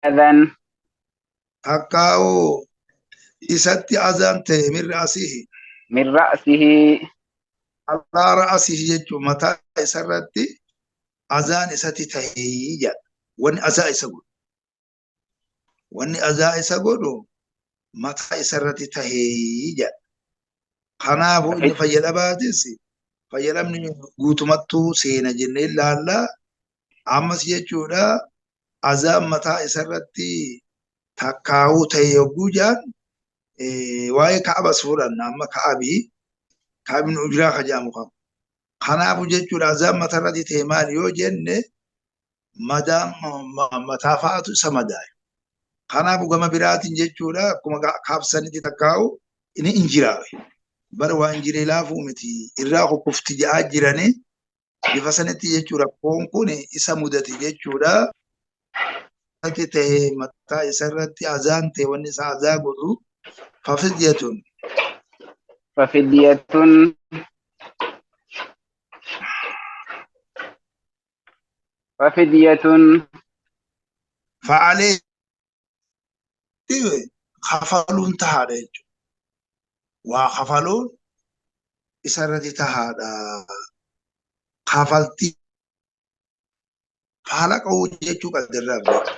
A: أذى
B: takkaa'u isatti azaan ta'e min ra'asihi
A: من رأسه
B: alaa ra'asihi jechuun mataa isarratti azaan isatti ta'ee jedha. Wanni azaa isa godhu. Wanni azaa isa godhu mataa isarratti ta'ee jedha. Kanaafuu inni fayyadhamaatis fayyadamni guutumattuu seena jennee ilaallaa. Ammas jechuudha azaan mataa isarratti takkaa'uu ta'e yogguu jedhan waa'ee ka'abas fudhanna amma ka'abii ka'abni ujuraa ka jedhamu qaba. Kanaafuu jechuudha azaan mataarratti ta'e maali yoo jenne madaan mataa fa'aatu isa madaaye. Kanaafuu gama biraatiin jechuudha akkuma kaabsanitti takkaa'u inni injiraawe. Bara waa injiree laafuu miti irraa kukkufti ja'aa jiranii bifa sanitti jechuudha rakkoon kun isa mudate jechuudha. Ta'e mataa isarratti azaan ta'e wanni isa azaa godhu fafidyatun
A: ففدية ففدية
B: fa'alee kafaluun tahaadha jechuudha. Waa kafaluun isarratti tahaadha. Kafaltii faala qabu jechuu qadirraa beeku.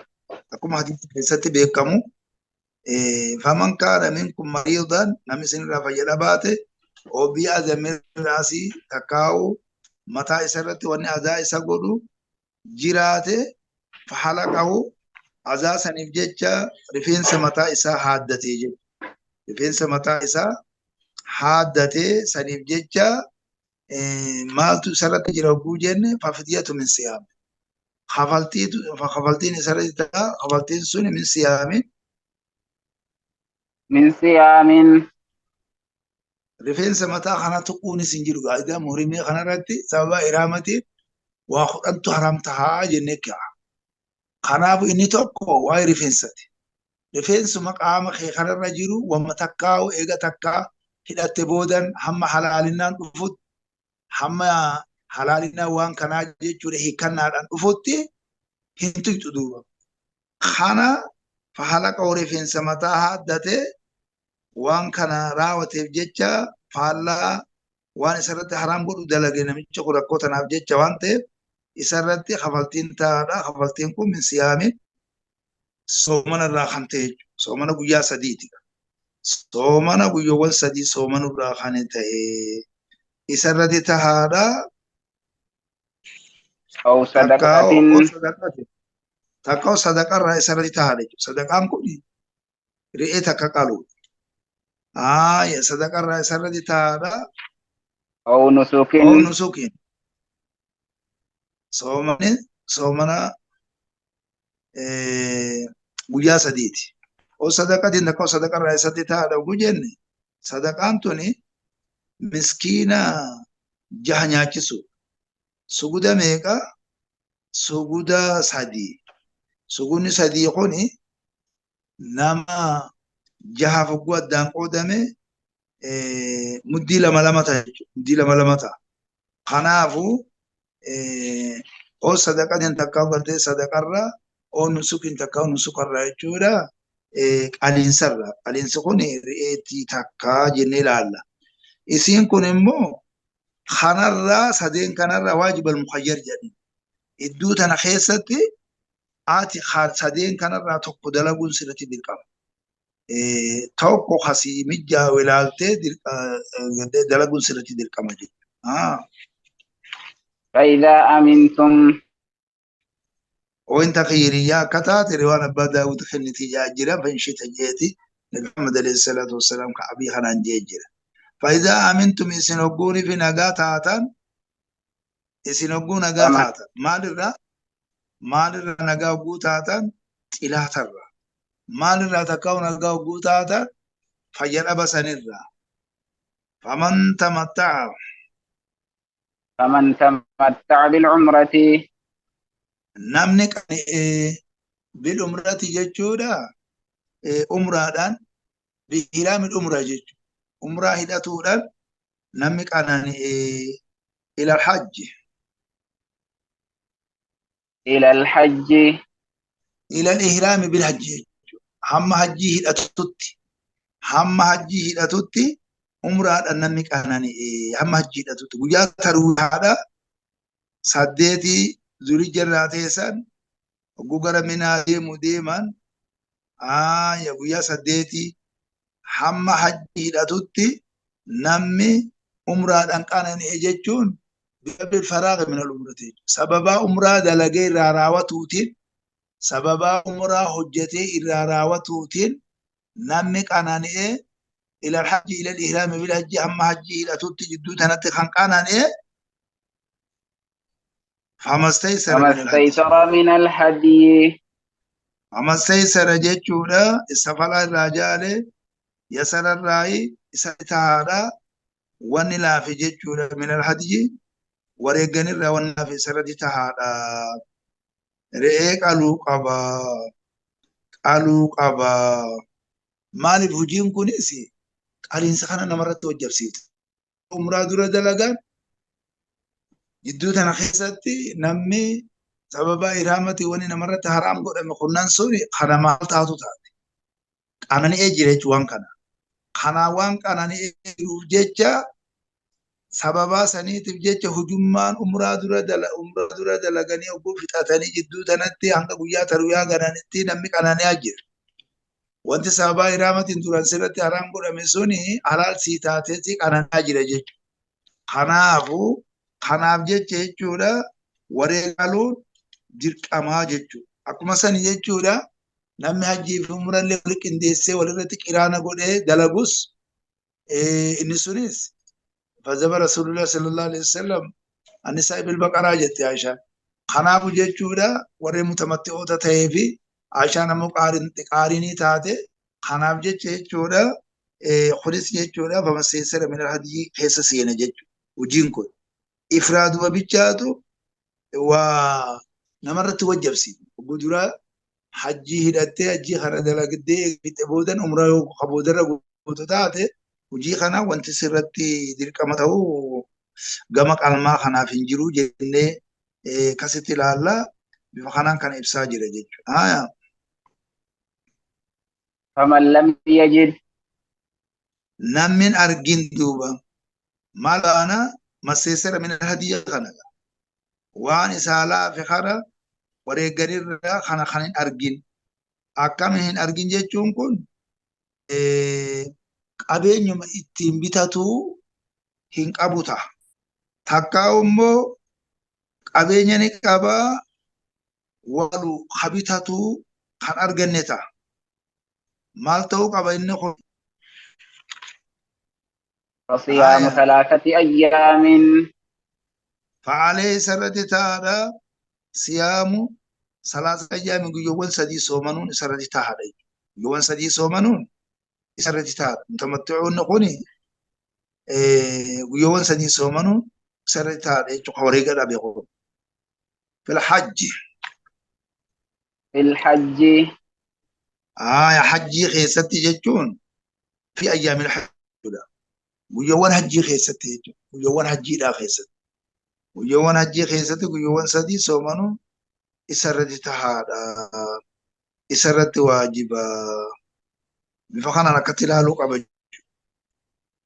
B: Akkuma hadiisa keessatti beekamu faman kaana minkum mariidan namni isinirraa fayyada baate obii azamin raasii takkaa'u mataa isarratti wanni azaa isa godhu jiraate fahala qabu azaa saniif jecha rifeensa mataa isaa haaddatee jechuudha. Rifeensa mataa isaa haaddatee saniif jecha maaltu isarratti jira hogguu jenne fafidiyatu min siyaame. Kafaltiin isarratti ta'a kafaltiin sun min siyaame
A: من صيام
B: rifeensa mataa kana tuquunis hin jiru gaa'idaa muhrimii kanarratti sababa iraamatiin waa kudhantu haram tahaa jennee ka'a. Kanaafuu inni tokko waa'ee rifeensati. Rifeensuma qaama kee kanarra jiru wamma takkaa'u eega takkaa hidhatte boodan hamma halaalinaan dhufutti hamma halaalinaan waan kanaa jechuudha hiikkannaadhaan dhufutti hin tuqxu duuba. Kana fahalaqa rifeensa mataa haaddatee waan kana raawwateef jecha faallaa waan isarratti haraam godhu dalage namicha kun rakkoo tanaaf jecha waan ta'eef isarratti kafaltiin taa'aadha. Kafaltiin kun min siyaame soomana irraa kan ta'e jechuudha. Soomana guyyaa sadiiti. Soomana guyyoowwan sadii soomana irraa kan ta'e isarratti tahaadha.
A: أو
B: Takkaa
A: صدقة
B: sadaqate. Takkaa sadaqarraa isarratti tahaadha jechuudha. Sadaqaan kun re'ee takka qaluudha. Haaya sadaqarraa isarratti tahaadha.
A: أو نسك
B: Oo nusukiin soomani soomana guyyaa sadiiti. Oo sadaqatiin takka sadaqarraa isatti tahaadha oguu jenne sadaqaan tuni miskiina jaha nyaachisu. Suguda meeqa? Suguda sadii. Sugudni sadii kuni nama jahaaf oguu addaan qoodame muddii lama lama ta'a jechuudha. Muddii lama lama ta'a. Kanaafuu oo sadaqatiin takka gartee sadaqarraa oo nusukiin takka nusukarraa jechuudha. Qaliinsarraa. Qaliinsi kun re'eetii takkaa jennee ilaalla. Isiin kun immoo kanarraa sadeen kanarraa waajibal mukhayyar jedhani. Iddoo tana keessatti ati sadeen kanarraa tokko dalaguun sirriitti dirqama. Tokko kasii mijaa'u ilaaltee dalaguun sirriitti dirqama jechuudha.
A: فإذا أمنتم
B: وانت خيرية كتات روان أبا داود خنتي جاجرة فإن شئت جيتي محمد عليه الصلاة والسلام كأبي خنان جيجرة فإذا أمنتم إسنقوني في نقاتاتا إسنقو نقاتاتا مال الرا مال الرا نقاوقوتاتا إله ترى مال الرا تكاو نقاوقوتاتا فجر أبسن الرا فمن تمتع
A: فمن تمتع بالعمرة
B: namni bil umrati jechuudha umraadhaan bihiraamil umraa jechuudha. Umraa hidhatuudhaan namni qanani'ee ilal hajji.
A: إلى الحج.
B: إلى الإحرام بالحج. Hamma hajjii hidhatutti. Hamma hajjii hidhatutti umraadhaan namni qanani'e. Hamma hajjii hidhatutti. Guyyaa tarwiyaadha. 8 Zulhijjarraa teessan hogguu gara Minaa deemu deeman guyyaa 8 hamma hajjii hidhatutti namni umraadhaan qanani'e jechuun bil faraaga min al-umrati. Sababaa umraa dalagee irraa raawwatuutiin, sababaa umraa hojjetee irraa raawwatuutiin namni qanani'e ila al-hajji ila al-ihraami bil hajji hamma hajjii hidhatutti jidduu tanatti kan qanani'e
A: famastaysara min al-hadyi.
B: Famastaysara jechuudha isa falaa irraa jaale yasara irraayi isa tahaadha wanni laafe jechuudha min al-hadyi wareegganirraa wanni laafe isarratti tahaadha. Re'ee qaluu qaba. Qaluu qaba. Maaliif hojiin kunis qaliinsa kana namarratti hojjabsiifte. Umraa dura dalagan jidduu tana keessatti namni sababa ihraamati wanni namarratti haraam godhame kunnan sun kana maal taatu taate. Qanani'ee jira jechuun waan kana. Kanaa waan qanani'ee jiruuf jecha sababaa saniitiif jecha hujummaan umraa dura dalaganii hogguu fixatanii jidduu tanatti hanga guyyaa tarwiyaa gananitti namni qanani'aa jira. Wanti sababaa ihraamatiin duran sirratti haraam godhame suni halaal sii taateeti qanani'aa jira jechuudha. Kanaafuu kanaaf jecha jechuudha wareegaluun dirqamaa jechuudha. Akkuma sani jechuudha namni hajjii fi umrallee wal qindeessee walirratti qiraana godhee dalagus inni sunis فذهب رسول الله صلى الله عليه وسلم النساء بالبقرة جت عائشة. Kanaafuu jechuudha warri mutamatti'oota ta'ee fi Aishaan ammoo qaarinii taate kanaaf jecha jechuudha kunis jechuudha famastaysara min al-hadyi keessa seena jechuudha hojiin kun. Ifraaduma bichaatu waa namarratti wajjabsiisa. Gudura hajjii hidhattee hajjii kana dalagdee fixe boodan umraa yoo boodarra gootu taate hojii kana wanti sirratti dirqama ta'uu gama qalmaa kanaaf hin jiru jennee kasitti ilaalla. Bifa kanaan kana ibsaa jira jechuudha.
A: Faman lam yajid.
B: Namni argin duuba maal ana maseessara min hadiyya kana waan isaa laafe kana wareegganirraa kana kan hin argin. Akkam hin argin jechuun kun qabeenyuma ittiin bitatu hin qabu ta'a. Takkaa immoo qabeenya ni qabaa walu habitatu kan arganne ta'a. Maal ta'uu qaba inni kun?
A: فصيام 3 أيام.
B: فعليه سرت taadha siyaamu 3 أيام guyyoowwan 3 soomanuun isarratti tahaadha. Guyyoowwan 3 soomanuun isarratti tahaadha. Mutamatti'uun kuni guyyoowwan 3 soomanuun isarratti tahaadha jechuudha. Wareega dhabe kun. Fil hajji.
A: Fil hajji.
B: Hajjii keessatti jechuun fi ayyaamil hajji. Guyyoowwan hajjii keessatti jechuudha. Guyyoowwan hajjiidhaa keessatti. Guyyoowwan hajjii keessatti guyyoowwan 3 soomanuun isarratti tahaadha. Isarratti waajiba. Bifa kanaan akkatti ilaaluu qaba jechuudha.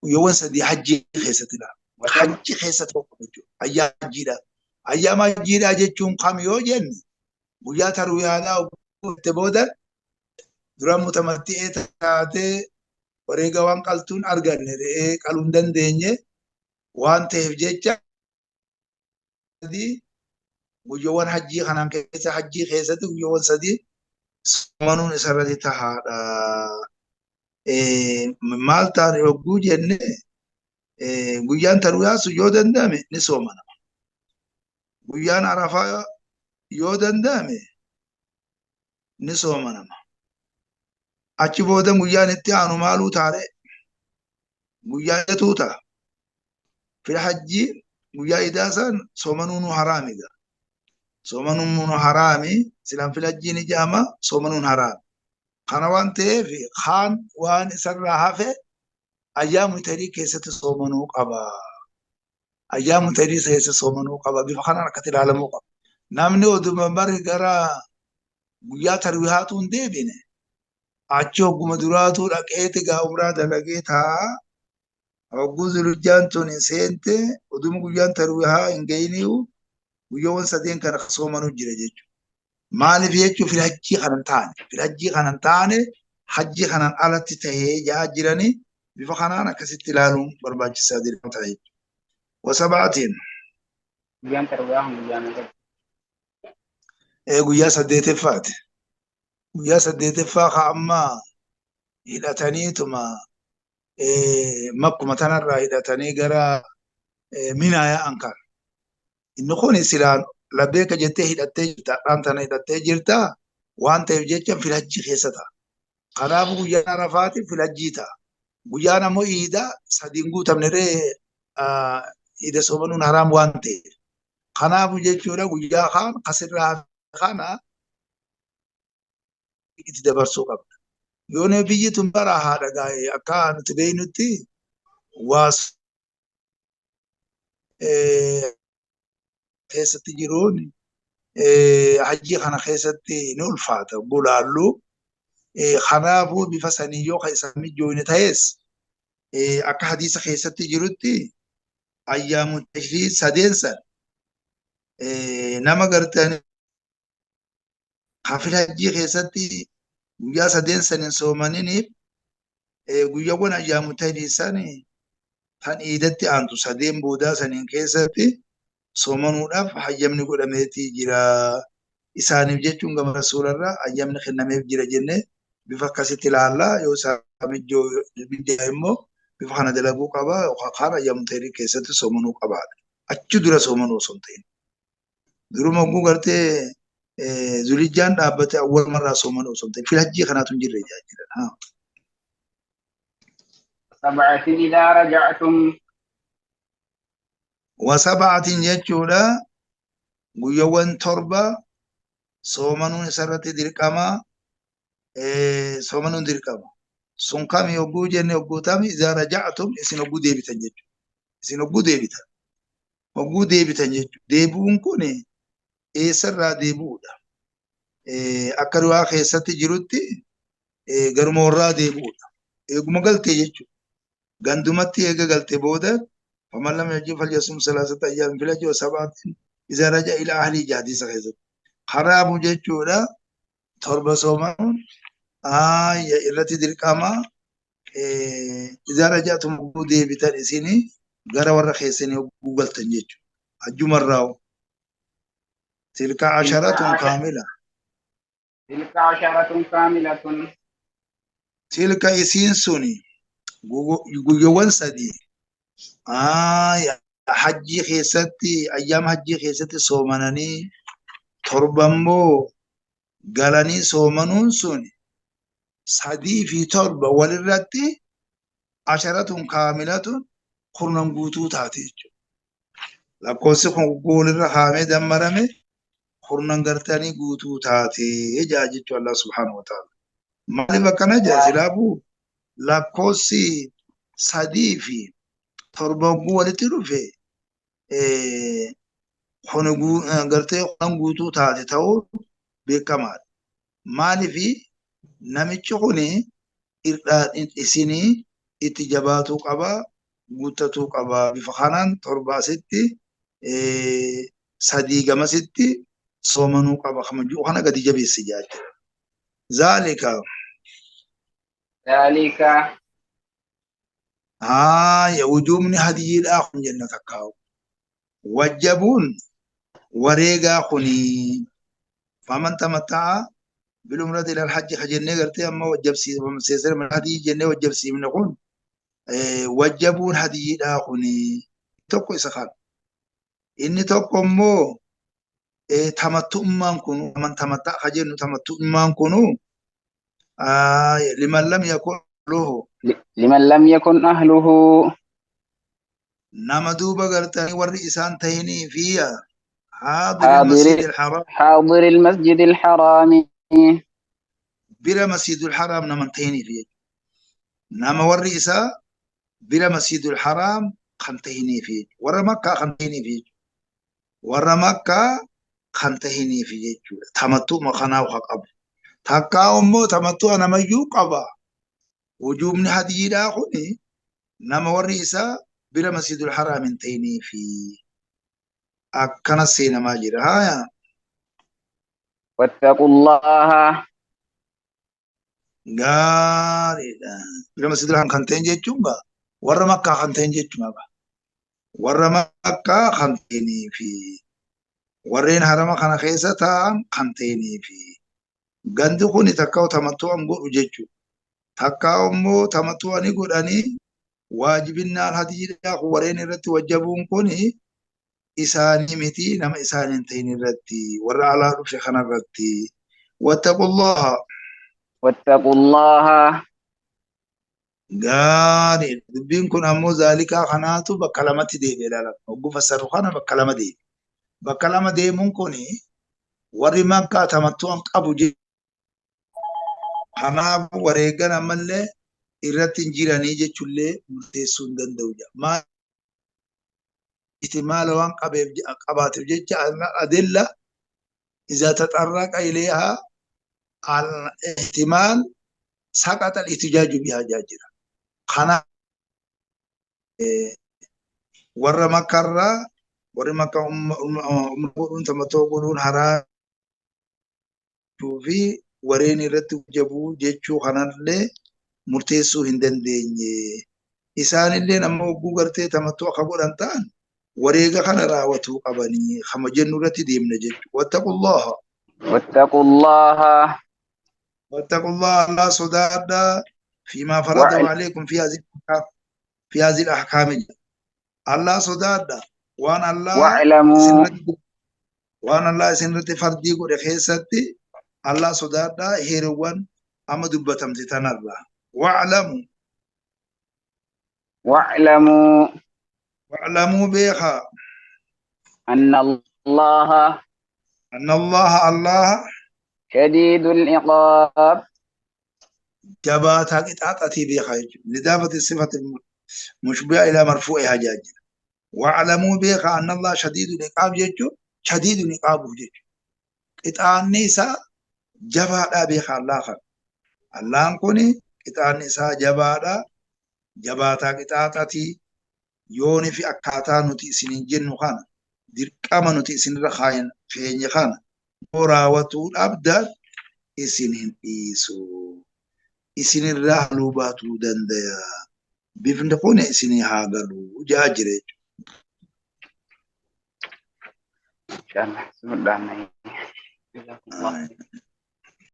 B: Guyyoowwan 3 hajjii keessatti ilaala. Hajjii keessatti qaba jechuudha. Ayyaama hajjiidhaa. Ayyaama hajjiidhaa jechuun kam yoo jenne guyyaa tarwiyaadhaa guutte booda dura mutamatti'ee taatee wareega waan qaltuun arganne re'ee qaluu hin dandeenye waan ta'eef jecha guyyoowwan hajjii kanaan keessa hajjii keessatti guyyoowwan 3 soomanuun isarratti tahaadha. Maal taane yogguu jenne guyyaan tarwiyaa sun yoo danda'ame ni soomana. Guyyaan arafaa yoo danda'ame ni soomanama. Achi booda guyyaan itti aanu maaluu taare guyyaa tuuta. Fil hajjii guyyaa idaa san soomanuun haraamiga. Soomanuun haraami silaan fil hajjii ni jedhama soomanuun haraami. Kana waan ta'eef kaan waan isarraa hafe ayyaamu tarii keessatti soomanuu qaba. Ayyaamu tarii keessa soomanuu qaba. Bifa kanaan akkatti ilaalamuu qaba. Namni oduma bari gara guyyaa tarwihaatu hin deebine achi hogguma duraatu dhaqeeti gaa umraa dalagee taa'a. Hogguu zulhijjaan tun hin seente oduma guyyaan tarwihaa hin ga'iniyu guyyoowwan sadeen kana soomanuu jira jechuudha. Maaliif jechuun filhajjii kanan taane filhajjii kanan taane hajjii kanan alatti tahee jaa jiranii bifa kanaan akkasitti ilaaluun barbaachisaa dirqama ta'a jechuudha. Wasabaatiin.
A: Guyyaan tarwihaa kun guyyaa meeqa?
B: Guyyaa saddeeteffaati. Guyyaa saddeeteffaa ka amma hidhataniituma makkuma tanarraa hidhatanii gara Minaa yaa'an kana. Inni kun silaan labbeeka jettee hidhattee jirta, dhaan tana hidhattee jirta waan ta'eef jecha filhajjii keessa ta'a. Kanaaf guyyaan Arafaati filhajjii ta'a. Guyyaan ammoo iida sadiin guutamne ree iida soomanuun haraam waan ta'eef. Kanaaf jechuudha guyyaa kaan kasirraa kana itti dabarsuu qabna. Yoo biyyi tun bara haadha gaa'ee akka nuti beeknutti waas keessatti jiruun hajjii kana keessatti ni ulfaata gulaallu. Kanaafuu bifa sanii yoo kan isaan mijooyne ta'es akka hadiisa keessatti jirutti ayyaamu tashrii sadeen san nama gartanii hafila hajjii keessatti guyyaa sadeen san hin soomaniniif guyyaawwan ayyaamu tashrii san tan iidatti aantu sadeen boodaa saniin keessatti soomanuudhaaf hayyamni godhameetii jira. Isaaniif jechuun gama rasuularraa hayyamni kennameef jira jennee bifa akkasitti ilaallaa. Yoo isaan mijjaa immoo bifa kana dalaguu qaba yookaan ayyaamu tashrii keessatti soomanuu qabaadha. Achi dura soomanuu osoo hin ta'in. Duruma oguu gartee zulijjaan dhaabbate awwalumarraa soomanuu osoo hin ta'in. Filhajjii kanaatu hin jirre jiran.
A: Sab'atin idhaa raja'tum.
B: Wasab'atin jechuudha guyyaawwan torba soomanuun isarratti dirqama. Soomanuun dirqama. Sun kami hogguu jenne hogguu tami idhaa raja'tum isin hogguu deebitan jechuudha. Isin hogguu deebitan. Hogguu deebitan jechuudha. Deebi'uun kun eessarraa deebi'uudha. Akka riwaa keessatti jirutti garuma warraa deebi'uudha. Eeguma galtee jechuudha. Gandumatti eega galtee booda faman lam yajid falyasum salaasata ayyaamin fil hajji wa sab'atin idhaa raja'a ilaa ahlii hadiisa keessatti. Kanaafu jechuudha torba soomanuun irratti dirqama. Idhaa raja'tum hogguu deebitan isinii gara warra keessanii hogguu galtan jechuudha. Hajjumarraa tilka asharatun kaamila.
A: Tilka asharatun kaamilatun.
B: Tilka isiin suni guyyoowwan sadii hajjii keessatti ayyaama hajjii keessatti soomananii torba immoo galanii soomanuun sun 3 fi 7 walirratti asharatun kaamilatun kurnan guutuu taate jechuudha. Lakkoofsi kun walirra kaa'amee dammarame kurnan gartanii guutuu taate jechuudha Allah subhaanahu wa ta'ala. Maaliif akkana jira silaafuu lakkoofsi 3 fi 7 walitti dhufe gartee kurnan guutuu taate ta'uu beekamaadha. Maaliif namichi kuni isinii itti jabaatuu qaba, guuttatuu qaba. Bifa kanaan 7 asitti 3 gamasitti soomanuu qaba. Kamajuu kana gadi jabeessi jechuudha. Zaalika.
A: Zaalika.
B: Wujuubni hadiyyiidhaa kun jenna takkaa'u. Wajjabuun wareegaa kuni faman tamatta'a bilumrati ilal hajji ka jennee gartee amma wajjabsiifamseesee hadiyyi jennee wajjabsiifne kun wajjabuun hadiyyiidhaa kuni tokko isa kana. Inni tokko immoo tamattu'ummaan kunu faman tamatta'a ka jennu tamattu'ummaan kunu liman lam yakun ahluhu.
A: Liman lam yakun ahluhu.
B: Nama duuba gartanii warri isaan tahinii fi
A: حاضر المسجد الحرام.
B: بلا مسجد الحرام نما تهيني فيه. نما وري إسا بلا مسجد الحرام خنتهيني فيه. ورا مكة خنتهيني فيه. ورا مكة kan tahiniif jechuudha. Tamattuuma kanaaf haa qabu. Takkaa immoo tamattuu namayyuu qaba. Wujuubni hadiidhaa kuni nama warri isaa bira masjidul haraam hin ta'iniifi akkana seenamaa jira. Haaya.
A: Wattaqullaha.
B: Gaariidha. Bira masjidul haraam kan ta'in jechuun gaa warra Makkaa kan ta'in jechuudha. Warra Makkaa kan ta'iniifi warreen harama kana keessa taa'an kan ta'iniifi gandi kuni takka tamattuu an godhu jechuudha. Takka immoo tamattuu ani godhanii waajibinnaan hadiidhaa warreen irratti wajjabuun kuni isaanii miti nama isaanii hin ta'in irratti warra alaa dhufe kanarratti. Wattaqullaha.
A: Wattaqullaha.
B: Gaarii. Dubbiin kun ammoo zaalikaa kanaatu bakka lamatti deebi'e ilaalama. Hogguu fassaru kana bakka lama deebi'e. Bakka lama deemuun kuni warri Makkaa tamattuu an qabu jechuudha. Kanaafuu wareegan ammallee irratti hin jiranii jechuullee murteessuu hin danda'u. Maal ihtimaala waan qabeef qabaateef jecha adilla iza taxarraqa ilayha al ihtimaal saqaxa al ihtijaaju bihaa jira. Kana warra Makkarraa warri Makkaa umra godhuun tamattuu godhuun haraa fi warreen irratti jabuu jechuu kanallee murteessuu hin dandeenye. Isaanillee nama hogguu gartee tamattuu akka godhan ta'an wareega kana raawwatuu qabanii kama jennu irratti deemna jechuudha. Wattaqullaha.
A: Wattaqullaha.
B: Wattaqullaha Allah sodaadhaa fiimaa faradahu alaykum fi haazil ahkaami. Allah sodaadhaa waan Allah waan Allah isinirratti fardii godhe keessatti Allah sodaadhaa heerawwan amma dubbatamte tanarraa. Wa'lamu.
A: Wa'lamu.
B: Wa'lamu beekaa.
A: Anna Allaha.
B: Anna Allaha Allah.
A: Shadiidul iqaab.
B: Jabaataa qixaaxatii beekaa jechuudha. Lidaafati sifati mushbiha ilaa marfuu'ihaa jira. Wa'lamuu beekaa anna Allah shadiidul iqaab jechuun shadiidul iqaabuuf jechuudha. Qixaanni isaa jabaadhaa beekaa Allah kana. Allahan kuni qixaanni isaa jabaadhaa. Jabaataa qixaaxatii yooni fi akkaataa nuti isiniin jennu kana dirqama nuti isinirra keenye kana yoo raawwatuu dhabdan isin hin dhiisu. Isinirraa haluu baatuu danda'a. Bifni kun isinii haa galu jaa jira jechuudha.
A: Inshallah. Bismillah.